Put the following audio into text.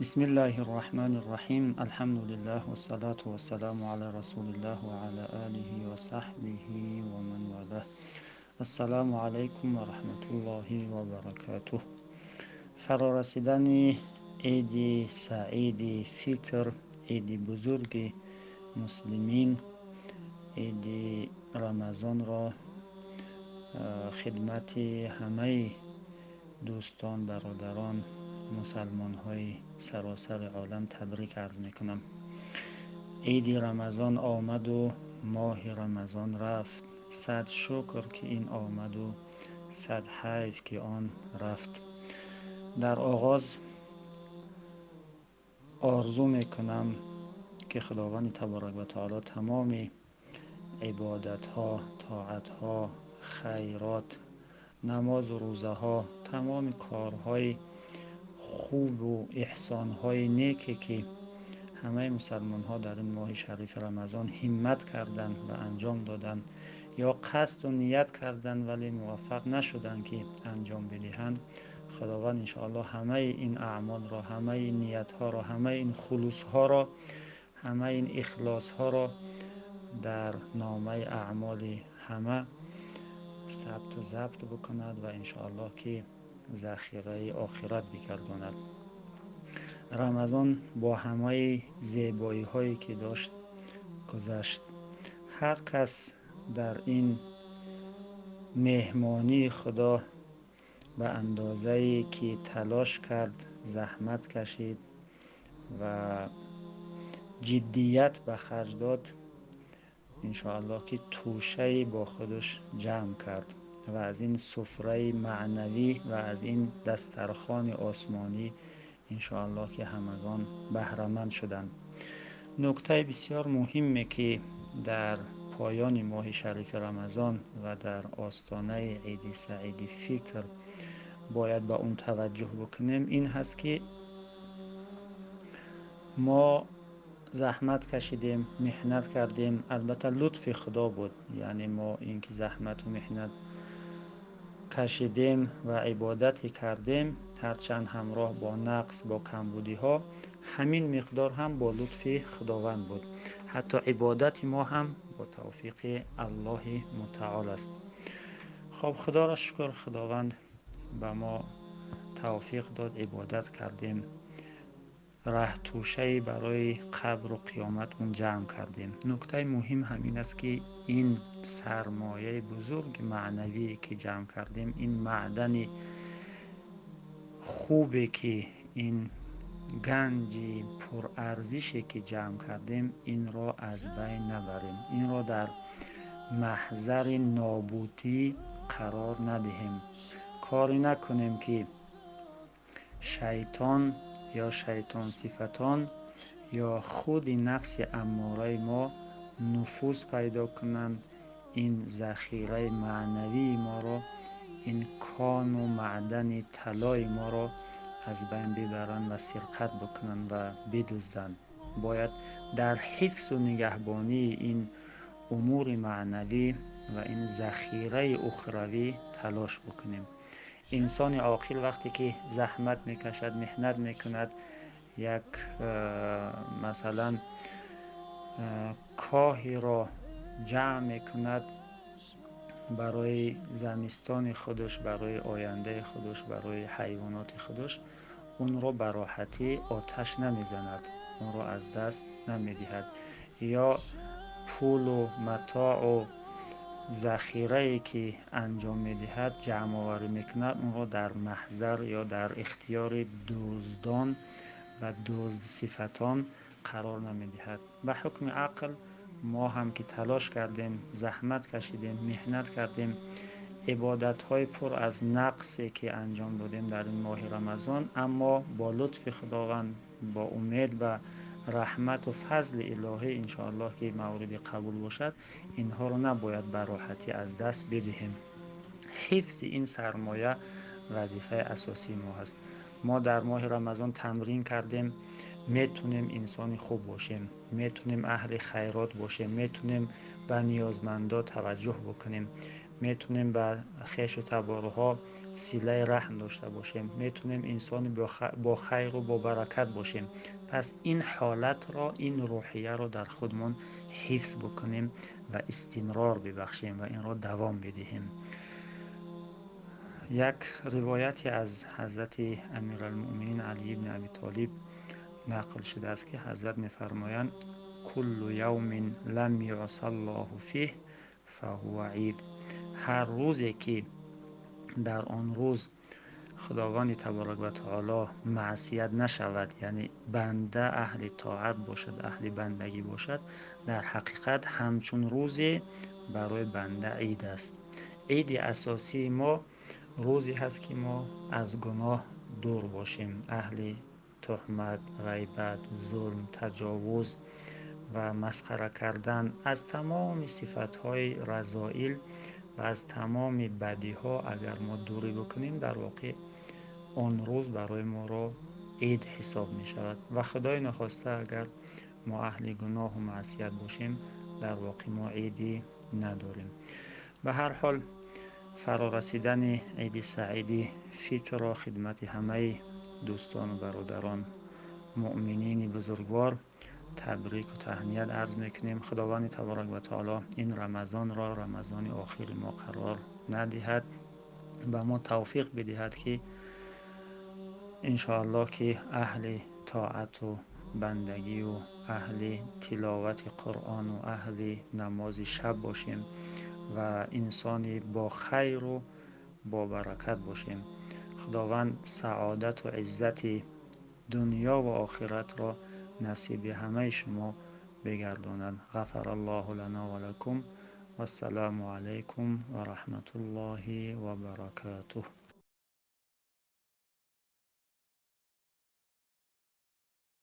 Бисмиллаҳир Раҳмонир Раҳим. Алҳамдулиллаҳ вассалату вассаламу ала расулиллаҳ ва ала алиҳи ва саҳбиҳи ва ман валаҳ. Ассалому алайкум ва раҳматуллоҳи ва баракатуҳ. Фарорасидани Иди Саиди Фитр, Иди бузурги муслимин, Иди Рамазонро хидмати ҳамаи дӯстон, бародарон, мусалмонҳои саросари олам табрик арз мекунам. Иди Рамазон омаду моҳи Рамазон рафт. Сад шукр, ки ин омаду сад ҳайф, ки он рафт. Дар оғоз орзу мекунам, ки Худованди таборак ва таоло тамоми ибодатҳо, тоатҳо, хайрот, намозу рӯзаҳо, тамоми корҳои хубу эҳсонҳои неке, ки ҳамаи мусалмонҳо дар ин моҳи шарифи Рамазон ҳиммат карданд ва анҷом доданд ё қасду ният карданд, вале муваффақ нашуданд, ки анҷом бидиҳанд, Худованд иншоаллоҳ ҳамаи ин аъмолро, ҳамаи ин ниятҳоро, ҳамаи ин хулусҳоро, ҳамаи ин ихлосҳоро дар номаи аъмоли ҳама сабту забт бикунад ва иншоаллоҳ, ки захираи охират бигардонад. Рамазон бо ҳамаи зебоиҳое, ки дошт, гузашт. Ҳар кас дар ин меҳмонии Худо ба андозае, ки талош кард, заҳмат кашид ва ҷиддият ба харҷ дод, иншоаллоҳ, ки тӯшае бо худаш ҷамъ кард ва аз ин суфраи маънавӣ ва аз ин дастархони осмонӣ иншоаллоҳ, ки ҳамагон баҳраманд шуданд. Нуктаи бисёр муҳиме, ки дар поёни моҳи шарифи Рамазон ва дар остонаи Иди Саиди Фитр бояд ба он таваҷҷӯҳ бикунем, ин ҳаст, ки мо заҳмат кашидем, меҳнат кардем. Албатта, лутфи Худо буд, яъне мо ин ки заҳмату меҳнат кашидем ва ибодате кардем, ҳарчанд ҳамроҳ бо нақс, бо камбудиҳо, ҳамин миқдор ҳам бо лутфи Худованд буд. Ҳатто ибодати мо ҳам бо тавфиқи Аллоҳи мутаол аст. Хоб, Худоро шукр, Худованд ба мо тавфиқ дод, ибодат кардем, раҳтӯшае барои қабру қиёматмон ҷамъ кардем. Нуктаи муҳим ҳамин аст, ки ин сармояи бузурги маънавие, ки ҷамъ кардем, ин маъдани хубе, ки ин ганҷи пурарзише, ки ҷамъ кардем, инро аз байн набарем, инро дар маҳзари нобудӣ қарор надиҳем. Коре накунем, ки шайтон ё шайтонсифатон ё худи нафси аммораи мо нуфуз пайдо кунанд, ин захираи маънавии моро, ин кону маъдани талои моро аз байн бибаранд ва сирқат бикунанд ва бидузданд. Бояд дар ҳифзу нигаҳбонии ин умури маънавӣ ва ин захираи ухравӣ талош бикунем. Инсони оқил вақте ки заҳмат мекашад, меҳнат мекунад, як масалан коҳеро ҷамъ мекунад барои замистони худаш, барои ояндаи худаш, барои ҳайвоноти худаш, онро ба роҳатӣ оташ намезанад, онро аз даст намедиҳад. Ё пулу матоу захирае, ки анҷом медиҳад, ҷамъоварӣ мекунад, онро дар маҳзар ё дар ихтиёри дуздон ва дуздсифатон қарор намедиҳад. Ба ҳукми ақл, мо ҳам ки талош кардем, заҳмат кашидем, меҳнат кардем, ибодатҳои пур аз нақсе, ки анҷом додем дар ин моҳи Рамазон, аммо бо лутфи Худованд, бо умед ба раҳмату фазли илоҳӣ, иншоаллоҳ, ки мавриди қабул бошад, инҳоро набояд ба роҳатӣ аз даст бидиҳем. Ҳифзи ин сармоя вазифаи асосии мо ҳаст. Мо дар моҳи Рамазон тамрин кардем, метунем инсони хуб бошем, метунем аҳли хайрот бошем, метунем ба ниёзмандо таваҷҷӯҳ бикунем, Метавонем ба хешу таборҳо силаи раҳм дошта бошем, метавонем инсони бо хайру бо баракат бошем. Пас ин ҳолатро, ин рӯҳияро дар худмон ҳифз бикунем ва истимрор бибахшем ва инро давом бидиҳем. Як ривояте аз ҳазрати Амиралмуъминин Алӣ ибни Аби Толиб нақл шудааст, ки ҳазрат мефармоянд: куллу явмин лам юъсаллоҳу фиҳ фаҳува ид. Ҳар рӯзе ки дар он рӯз Худованди таборак ва таоло маъсият нашавад, яъне банда аҳли тоат бошад, аҳли бандагӣ бошад, дар ҳақиқат ҳамчун рӯзе барои банда ид аст. Иди асосии мо рӯзе ҳаст, ки мо аз гуноҳ дур бошем, аҳли туҳмат, ғайбат, зулм, таҷовуз ва масхара кардан, аз тамоми сифатҳои разоил ва аз тамоми бадиҳо агар мо дурӣ бикунем, дар воқеъ он рӯз барои моро ид ҳисоб мешавад. Ва худои нахоста агар мо аҳли гуноҳу маъсият бошем, дар воқеъ мо идӣ надорем. Ба ҳар ҳол, фарорасидани иди саиди фитрро хидмати ҳамаи дӯстону бародарон, муъминини бузургвор табрику таҳният арз мекунем. Худованди таборак ва таоло ин Рамазонро Рамазони охири мо қарор надиҳад, ба мо тавфиқ бидиҳад, ки иншоаллоҳ ки аҳли тоату бандагию аҳли тиловати Қуръону аҳли намози шаб бошем ва инсони бо хайру бо баракат бошем. Худованд саодату иззати дунё ва охиратро насиби ҳамаи шумо бигардонад. Ғафараллоҳу лана ва лакум. Вассалому алайкум ва раҳматуллоҳи ва баракатуҳ.